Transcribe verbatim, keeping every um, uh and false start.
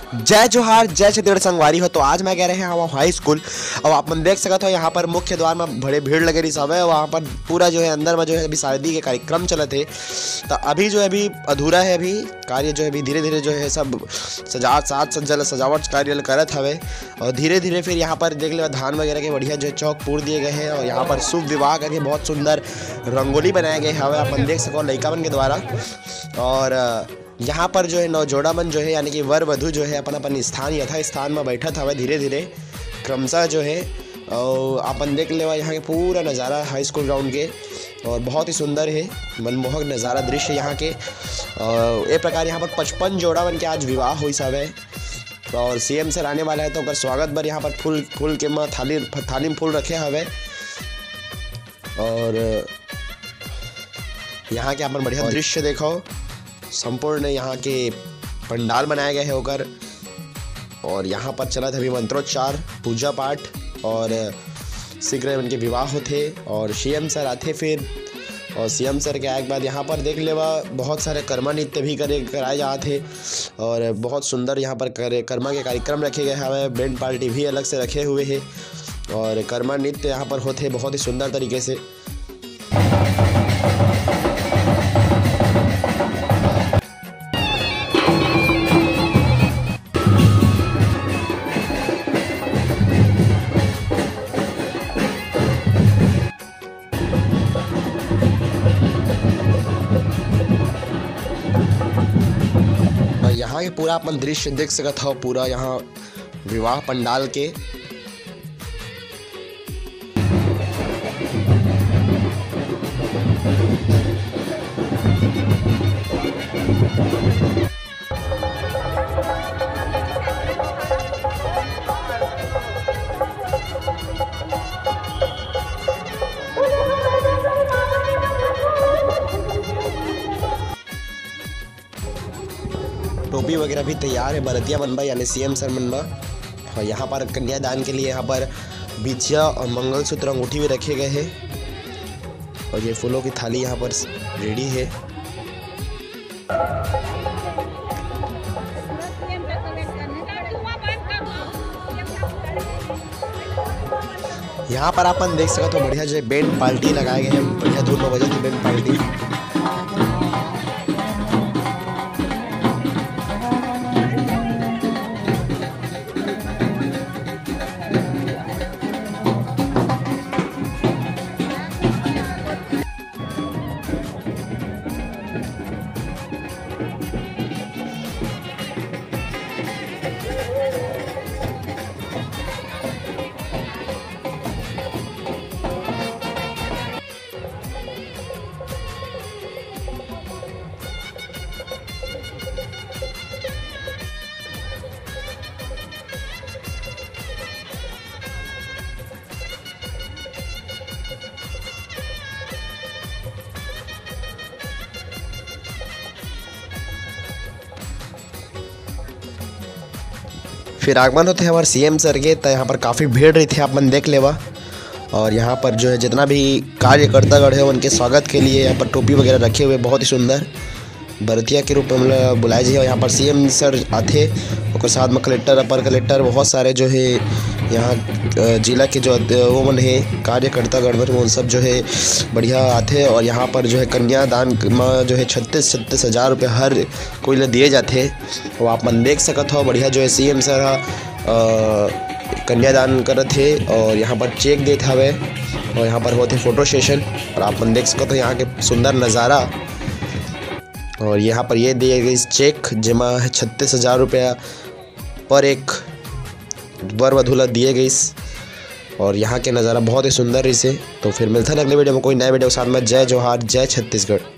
जय जोहार, जय छत्तीसगढ़ संगवारी हो। तो आज मैं गए रहे हवं हाई स्कूल। अब आप मन देख सकत हो, यहाँ पर मुख्य द्वार में बड़े भीड़ लगे रहिस हवय। वहाँ पर पूरा जो है अंदर में जो है अभी शादी के कार्यक्रम चलत हे। तो अभी जो है अभी अधूरा है, अभी कार्य जो है अभी धीरे धीरे जो है सब सजा, साज सज्जा ल, सजावट कार्य ल करत हवे। और धीरे धीरे फिर यहाँ पर देख लेवा धान वगैरह के बढ़िया जो है चौक पूर दिए गए हैं। और यहाँ पर शुभ विवाह करके बहुत सुंदर रंगोली बनाए गए हवे, आप मन देख सको लइका मन के द्वारा। और अ, यहाँ पर जो है नवजोड़ा मन जो है यानी कि वर वधू जो है अपन अपन स्थान, यथा स्थान में बैठत हवे धीरे धीरे क्रमशः जो है। और अपन देख लेवा यहाँ के पूरा नज़ारा हाई स्कूल ग्राउंड के, और बहुत ही सुंदर है, मनमोहक नज़ारा दृश्य यहाँ के। और ए प्रकार यहाँ पर पचपन जोड़ा मन के आज विवाह होइस हवे। और सीएम सर आने वाला है तो ओकर स्वागत बर यहाँ पर फूल, फूल के म थाली, थाली में फूल रखे हवे। और यहाँ के अपन बढ़िया और दृश्य देखो, संपूर्ण यहाँ के पंडाल बनाए गए हैं ओकर। और यहाँ पर चलत हवे मंत्रोच्चार, पूजा पाठ, और शीघ्र इनके विवाह होथे और सीएम सर आथे फिर। और सीएम सर के आए के बाद यहाँ पर देख लेवा बहुत सारे कर्मा नृत्य भी करे, कराए जात हे। और बहुत सुंदर यहाँ पर करे, कर्मा के कार्यक्रम रखे गए हवे, बैंड पार्टी भी अलग से रखे हुए हे। और कर्मा नृत्य यहाँ पर होथे बहुत ही सुंदर तरीके से। और यहाँ के पूरा अपन दृश्य देख सकत हव, पूरा यहाँ विवाह पंडाल के। टोपी वगैरह भी तैयार है बरतिया मन बर, यानी सीएम सर मन बर। और यहाँ पर कन्यादान के लिए यहाँ पर बिछिया और मंगलसूत्र, अंगूठी भी रखे गए हैं। और ये फूलों की थाली यहाँ पर रेडी है। यहाँ पर अपन देख सकत हो, बढ़िया जो है बैंड पार्टी लगाए गए हैं, बढ़िया धुन में बजत हे बैंड पार्टी। फिर आगमन होथे हमर सीएम सर के, त यहाँ पर काफ़ी भीड़ रहिथे, आप मन देख लेवा। और यहाँ पर जो है जितना भी कार्यकर्तागण है, उनके स्वागत के लिए यहाँ पर टोपी वगैरह रखे हुए, बहुत ही सुंदर बरतिया के रूप में हमला बुलाए जाही। और यहाँ पर सीएम सर आथे, ओकर साथ में कलेक्टर, अपर कलेक्टर, बहुत सारे जो है यहाँ, अ, जिला के जो अध-, वो मन है, कार्यकर्तागण मन, वो सब जो है बढ़िया आथे। और यहाँ पर जो है कन्यादान म जो है छत्तीस, छत्तीस हज़ार रुपये हर कोई ला दिए जाथे। वो आप मन देख सकत हो, बढ़िया जो है सीएम सर ह, अ, कन्यादान करत हे और यहाँ पर चेक देत हवे और यहाँ पर होथे फोटो सेशन। और आप मन देख सकत हो यहाँ के सुंदर नज़ारा। और यहाँ पर ये दिए गइस चेक, जेमा छत्तीस हज़ार रुपया पर एक वर वधू ला दिए गइस। और यहाँ के नज़ारा बहुत ही सुंदर रहिसे। तो फिर मिलथन अगले वीडियो में कोई नया वीडियो के साथ में। जय जोहार, जय छत्तीसगढ़।